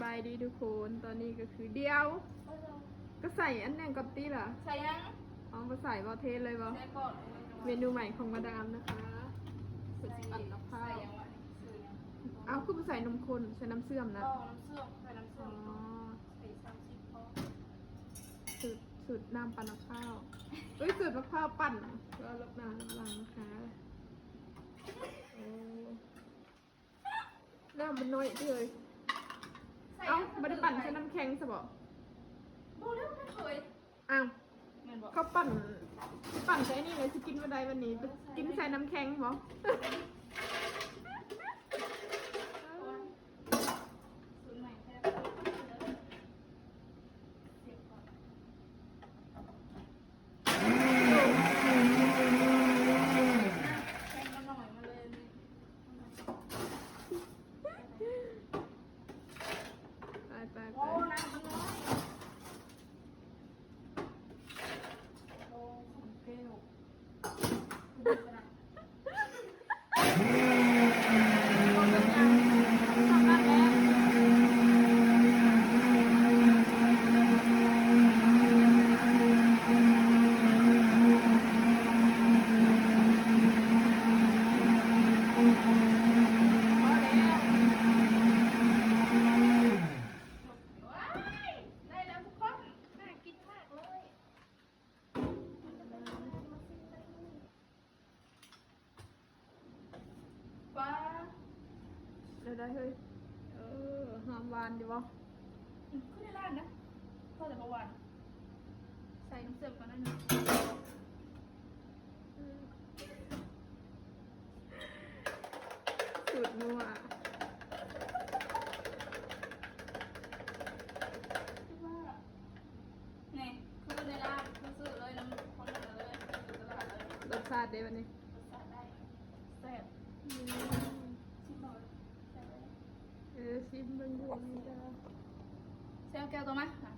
ສະບາຍດີທຸກຄົນ ຕອນນີ້ກໍຄື ດຽວ ກໍໃສ່ອັນນັ້ນກ່ອນຕິລະ. ໃສ່ຫຍັງ? ເອົາ ບໍ່ໃສ່ບໍ່ ເທເລີຍບໍ່? ໃສ່ກ່ອນ. ເມນູໃໝ່ຂອງມາດາມນະຄະ ເພິ່ນຊິປັ່ນນຳຂ້າວ. ເອົາ ຄືບໍ່ໃສ່ນົມຂຸ້ນ ໃສ່ນ້ຳເຊື່ອມນະ? ບໍ່ ນ້ຳເຊື່ອມ ໃສ່ນ້ຳເຊື່ອມ. ອໍ ໃສ່ສາມສິບພໍ. ສູດ ສູດນ້ຳປັ່ນນຳຂ້າວ ເອີຍ ສູດມະພ້າວປັ່ນ ກໍລົບໜ້າລົບຫຼັງນະຄະ. ໂອ້ ນ້ຳມັນນ້ອຍເອີຍ. ເອົ້າ ບໍ່ໄດ້ປັ່ນໃສ່ນ້ຳແຂງຊະບໍ? ບໍ່ແລ້ວ ມັນເຄີຍ. ອ້າວ ແມ່ນບໍ່? ເຂົາປັ່ນ ປັ່ນໃສ່ອັນນີ້ແຫຼະ ຊິກິນບໍ່ໄດ້ວັນນີ້. ກິນໃສ່ນ້ຳແຂງບໍ? ສູດໃໝ່ແທ້. ໄປໆໆ ໂອ້ ນ້ຳມັນນ້ອຍ. ໂອ້ ຂອງແກ້ວ. ວ້າ ໄດ້ ໄດ້ເຮີ້ຍ. ເອີ ຫອມຫວານຢູ່ບໍ່? ອືມ ຄືໄດ້ຫຼາຍນະ ພໍແຕ່ບໍ່ຫວານ. ໃສ່ນ້ຳເຊື່ອມກ່ອນໜ້ອຍໜຶ່ງ. ສູດນົວ. ແນ່ ຄືໃນຮ້ານ ຄືຊື້ເລີຍ ນຳຄົນນັ້ນເລີຍ ຢູ່ຕະຫຼາດເລີຍ. ລົດຊາດເດບັດນີ້? ລົດຊາດໄດ້ ແຊບ. ອືມ ຊິມເບິ່ງ ແຊບເລີຍ. ເອີ ຊິມເບິ່ງດູນີ້ເດີ. ແຊວແກ້ວຕໍ່ມາ ແກ້ວ